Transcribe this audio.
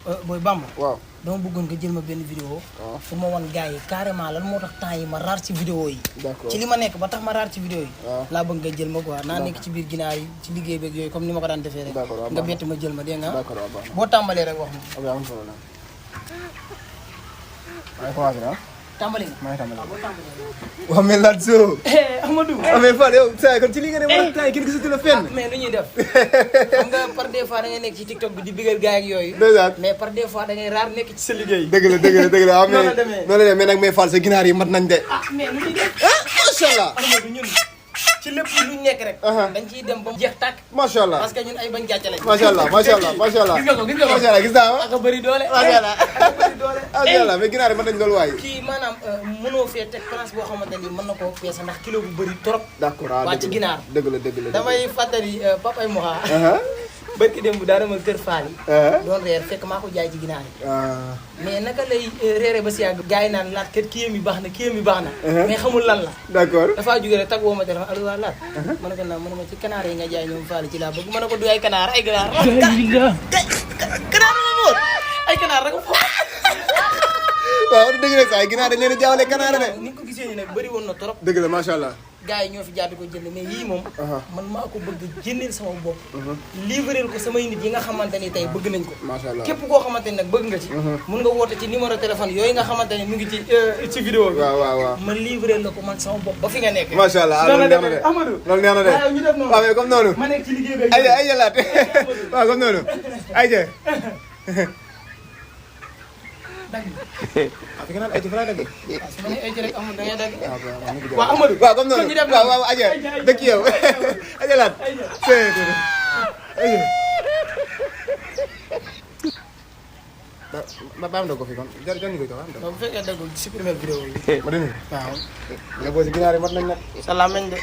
booy Bamba. waaw dama bëggoon nga jël ma benn vidéo. waaw pour ma wan gars yi carrément lan moo tax temps yi ma raar ci vidéo yi. d'accord ci li ma nekk ba tax ma raar ci vidéo yi. waaw laa bëgg nga jël ma quoi naa nekk ci biir ginaar yi ci liggéey beeg yooyu comme ni ma ko daan defee rek. d'accord waaw nga bett ma jël ma dégg nga. d'accord waaw baax boo tàmbalee rek wax ma. na. ok am problème. maa ngi commencé ah. tàmbali nga. maa ngi tàmbali. boo tàmbalee rek. waaw mais laaj soo. Amadou. mais Fane yow saa kon ci li nga ne wala temps yi kenn gisatu la fenn. mais lu ñuy def xam nga par des fois da ngay nekk ci TikTok bi di bigal gars ak yooyu. dèjà mais par des fois da ngay raar nekk ci sa liggéey. dëgg la dëgg la dëgg la. noonu la demee noonu la demee mais nag mais Fall sa ginaar yi mat nañ de. ah mais lu ñuy def. ah macha allah. Amadou ñun ci lépp lu ñu nekk rek. dañ ciy dem ba mu jeex tàkk. macha allah parce que ñun ay bañ gàcce lañ. macha allah macha allah macha allah. gis nga ko gis nga ko macha allah gis naa ma. ak a bëri doole. macha allah ak a bëri doole. macha allah mais ginaar yi mat nañ loolu waaye. kii maanaam mënoo fee teg place boo xamante ni mën na koo peese ndax kilo bu bëri trop. d'accord ah waa ci ginaar. dëgg la dëgg la. damay fàttali Papay Moha. barki démb daa demal kër Fall yi. doon reer fekk maa ko jaay ci ginaar yi. mais naka lay reere ba si yàgg gars yi naan laat kat kii mi baax na kii mi baax na. mais xamul lan la. d'accord dafaa jóge rek tag woo ma téléphone allo waa laat. ma ne ko naan ma ne ma ci kanaar yi nga jaay ñoom Fall ci laa bëgg ma ne ko du ay kanaar ay kanaar. kanaar la moom ay kanaar rek foofu. waaw dëgg la saa yi ginaar dañ leen di jaawale kanaara de. ni nga ko gisee nii nag bëri woon na trop. dëgg la macha allah. gars yi ñoo fi jaar di ko jënd mais yii moom. man maa ko bëgg jëndeel sama bopp. livrer ko samay nit yi nga xamante ni tey bëgg nañ ko. macha allah képp koo xamante ni nag bëgg nga ci. mun nga woote ci numéro téléphone yooyu nga xamante ni mu ngi ci vidéo bi. waaw waaw waaw. ma livrer la ko man sama bopp ba fi nga nekk. macha allah loolu neex na de Amadou. loolu neex na de. waaw ñu def noonu waaw mais comme noonu. ma nekk ci liggéey bi. ay laat waaw comme noonu ayca. dagg. ah fi nga naan ayca fa laa dagg. waaw su ma nee ayca rek amul da ngay dagg. waaw waaw Amadou. waaw comme noonu ñu def waaw waaw ayca dëkk yow ayca laat. ba am na ko fi kon jar ñu koy tax bu fekkee daggul supprimer vidéo bi. ma dégg waaw. nga boo si ginaar yi mat nañ nag. sa làmmeñ de.